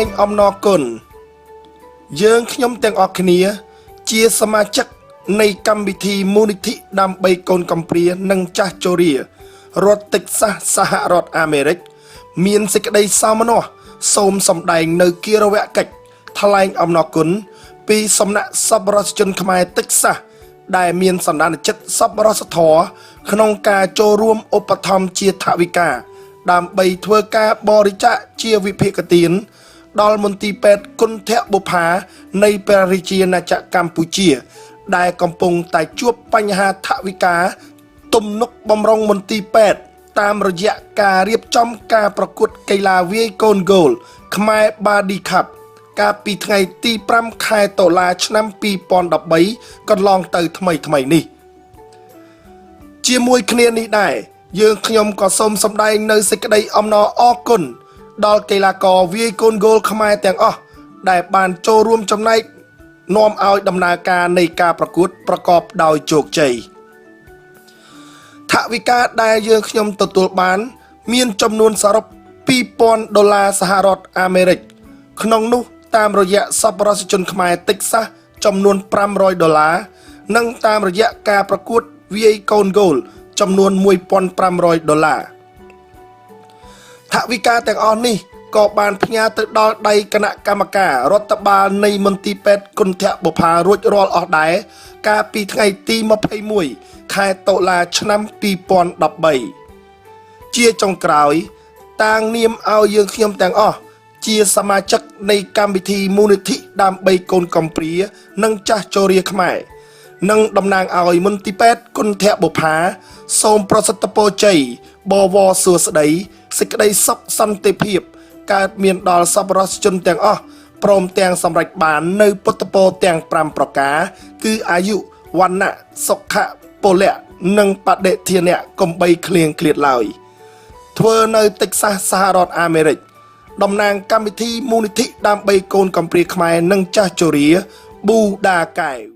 លែងអំណរគុណយើងខ្ញុំទាំងអស់គ្នា ជាសមាជិកនៃកម្មវិធីមូលនិធិដើម្បីកូនកំព្រានិងចាស់ជរារដ្ឋតិចសាសសហរដ្ឋអាមេរិក មានសេចក្តីសោមនស្សសូមសម្ដែងនៅគិរវកិច្ចថ្លែងអំណរគុណពីសំណាក់សប្បុរសជនខ្មែរតិចសាសដែលមានសន្តានចិត្តសប្បុរសធម៌ក្នុងការចូលរួមឧបត្ថម្ភជាថវិកាដើម្បីធ្វើការបរិច្ចាគជាវិភាគទាន ដល់មន្ទីរពេទ្យគន្ធបុប្ផានៃព្រះរាជាណាចក្រកម្ពុជា ដែលកំពុងតែជួបបញ្ហាថវិកាទំនុកបំរុងមន្ទីរពេទ្យតាមរយៈការរៀបចំការប្រកួតកីឡាវាយកូនហ្គោលខ្មែរបាឌីខាប់កាលពីថ្ងៃទី5ខែតុលាឆ្នាំ2013កន្លងទៅថ្មីថ្មីនេះ ជាមួយគ្នានេះដែរយើងខ្ញុំក៏សូមសម្ដែងនៅសេចក្តីអំណរអគុណដល់កីឡាករវាយកូនហ្គោលខ្មែរទាំងអស់ដែលបានចូលរួមចំណែកនាំឲ្យដំណើរការនៃការប្រកួតប្រកបដោយជោគជ័យថវិកាដែលយើងខ្ញុំទទួលបាន មានចំនួនសរុប2000ដុល្លារសហរដ្ឋអាមេរិកក្នុងនោះតាមរយៈសប្បុរសជនខ្មែរតិចសាសចំនួន500ដុល្លារនិងតាមរយៈការប្រកួតវាយកូនហ្គោលចំនួន1500ដុល្លារថវិកាទាំងអស់នេះក៏បានផ្ញើទៅដល់ដៃគណៈកម្មការរដ្ឋបាលនៃមន្ទីរពេទ្យគន្ធបុប្ផារួចរាល់អស់ដែរកាលពីថ្ងៃទី21ខែតុលាឆ្នាំ2013ជាចុងក្រោយ តាងនាមឲ្យយើងខ្ញុំទាំងអស់ជាសមាជិកនៃកម្មវិធីមូលនិធិដើម្បីកូនកំព្រានិងចាស់ជរាខ្មែរនិងតំណាងឲ្យមន្ទីរពេទ្យគន្ធបុប្ផាសូមប្រសិទ្ធពរជ័យបវរសួស្តីសេចក្តីសុខសន្តិភាពកើតមានដល់សប្បុរសជនទាំងអស់ព្រមទាំងសម្រេចបាននៅពុទ្ធពរទាំង5ប្រការ គឺអាយុវណ្ណៈសុខៈពលៈនិងបដិធានៈកុំបីឃ្លៀងឃ្លាតឡើយ ធ្វើនៅតិចសាសសហរដ្ឋអាមេរិកតំណាងកម្មវិធីមូលនិធិដើម្បីកូនកំព្រាខ្មែរនិងចាស់ជរាប៊ូដាកែវ។